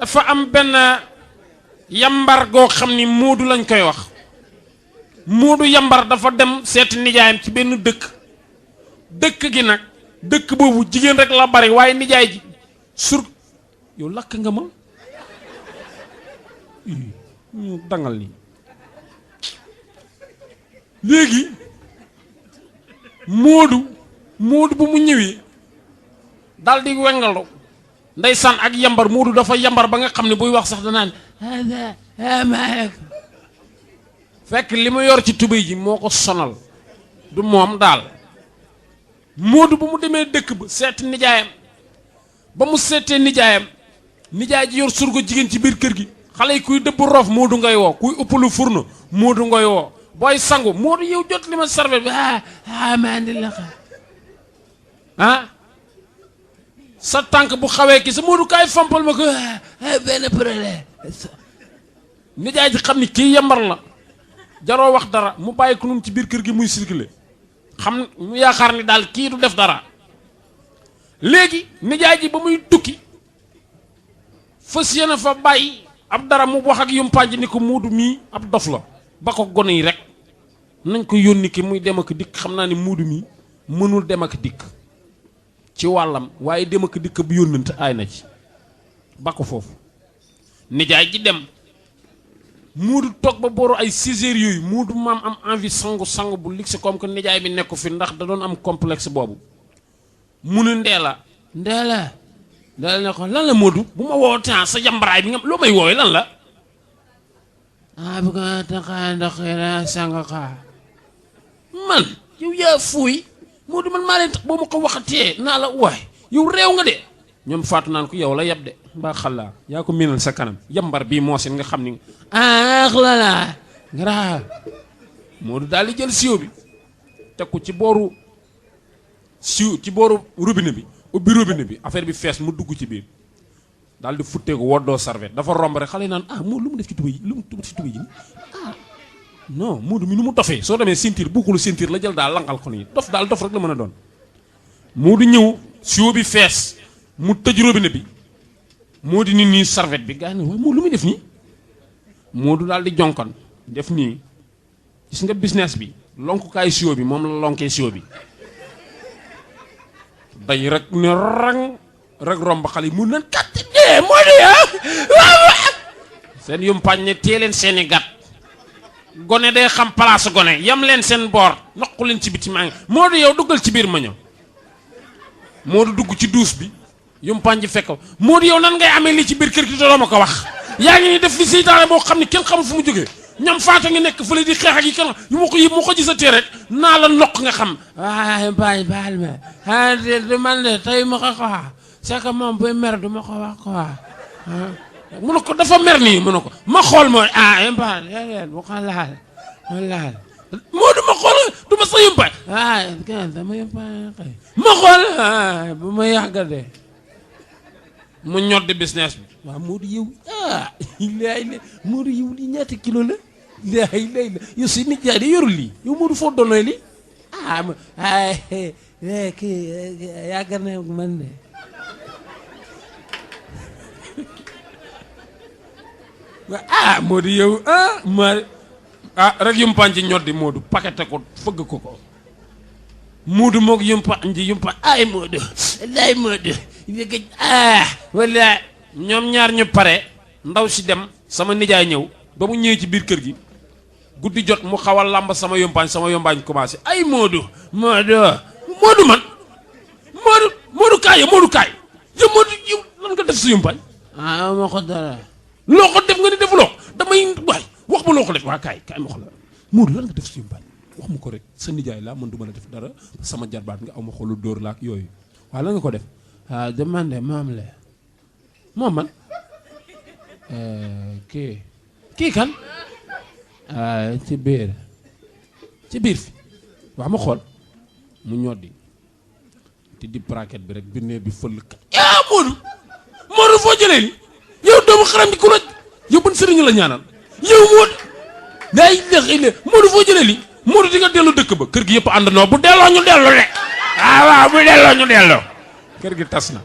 dafa am benn yambar goo xam ni Moodu lañ koy wax Moodu yambar dafa dem seeti nijaayam ci benn dëkk gi nag dëkk boobu jigéen rek la bari waaye nijaay ji yow lakk nga ma ñu dangal nii léegi Moodu bu mu ñëwee dal di wengalu ndeysaan ak yambar Moodu dafa yambar ba nga xam ne buy wax sax danaan fekk li mu yor ci tubéy ji moo ko sonal du moom daal Moodu bu mu demee dëkk ba seeti nijaayam ba mu seetee nijaayam nijaay ji yor surgo jigéen ci biir kër gi xale yi kuy dëbb roof Moodu ngay woo kuy ëppalu furno Moodu ngay woo booy sangu Moodu yow jot li ma sarvet bi maa ndi la sa tànk bu xawee ki sa Moodu kaay fampal ma ko benn problème nijaay ji xam ni kii yambar la jaroo wax dara mu bàyyi ko nun ci biir kër gi muy circuler xam mu yaakaar ni daal kii du def dara léegi nijaay ji ba muy tukki fas yéene fa bàyyi ab dara mu wax ak yumpaañ ni ko Moodu mii ab dof la ba ko gone yi rek nañ ko yónni ki muy dem ak dikk xam naa ni Moodu mii mënul dem ak dikk ci wàllam waaye dem ak dikk bu yónnante aay na ci ba ko foofu nijaay ji dem Moodu toog ba booru ay 6 heures yooyu Moodu maam am envie sangu bu ligsi comme que nijaay bi nekku fi ndax da doon am complexe boobu mu ne Ndeela ne ko lan la Moodu bu ma woo temps sa jambaraay bi nga loo may woowee lan la bu ko taxaa ndax la sanga xaa man yow yaa fuuy Moodu man maa leen tax boo ma ko waxatee naa la waay yow réew nga de ñoom faatu naan ko yow la yab de mbaa xalaa yaa ko miinal sa kanam yambar bii moo seen nga xam ni la nga Moodu daal di jël siwo bi teg ko ci booru robinet bi ubbi robinet bi affaire bi fees mu dugg ci biir daal di futteeku woddoo sarvet dafa romb rek xale yi naan Moodu lu mu def ci tubéy lu mu def ci tubéy ji non Moodu mi nu mu dofee soo demee ceinture bukkulu ceinture la jël daal langal ko nii dof daal dof rek la mën a doon Moodu ñëw siwo bi fees mu tëj robinet bi Moodu ni nii sarvet bi gaa yi ne waaye Moodu lu muy def nii Moodu daal di jonkon def nii gis nga business bi lonkukaay siwo bi moom la lonkee siwo bi day rek ne rang rek romb xale yi mu nan kat Moodu seen yumpaañ ne tee leen seeni gat gone day xam place gone yam leen seen boor noqu leen ci biti maa ngi Moodu yow duggal ci biir ma ñëw Moodu dugg ci duus bi yumpaañ ji fekk Moodu yow nan ngay amee lii ci biir kër gi doo ma ko wax yaa ngi ni def fi seytaane boo xam ne kenn xamul fu mu jógee ñam faata ngi nekk fële di xeex ak yi kenn yu ma ko gisatee rek naa la noq nga xam yumpaañ baal ma du man de tey ma ko wax c'est que moom buy mer du ma ko wax quoi mu ne ko dafa mer nii mu ne ko ma xool mooy yumpaañ bu ko laal Moodu ma xool du ma sa yumpaañ dama yumpaañ ma xool bu ma yàggadee mu ñoddi business bi waaw Moodu yow Moodu yow lii ñaata kilo la yow si nit yaa di yorul lii yow Moodu foo doonee lii kii yàgg na man de Moodu yow rek yumpaañ ji ñoddi Moodu paqueté ko fëgg ko Moodu moog yumpaañ ji Moodu wala ñoom ñaar ñu pare ndaw si dem sama nijaay ñëw ba mu ñëwee ci biir kër gi guddi jot mu xaw a làmb sama yombaañ commencé Moodu man Moodu kaay yow Moodu yow lan nga def sa yombaañ ma ko dara loo ko def nga ni defuloo damay waay wax ma loo ko def waa kaay ma wax la Moodu lan nga def sa yombaañ wax ma ko rek sa nijaay laa man du ma la def dara sama jarbaat nga aw ma xolu dóor la ak yooyu waaw lan nga ko def demande moom la moom man kii kan ci biir fi waaw ma xool mu ñoddi te di braquette bi rek bi nee bi fël kat Moodu foo jëlee ni yow doomu xaram bi ku la yow ban sëriñ la ñaanal yow Moodu foo jëlee li Moodu di nga dellu dëkk ba kër gi yëpp ànd noo bu delloo ñu dellu de waaw bu delloo ñu delloo kër gi tas na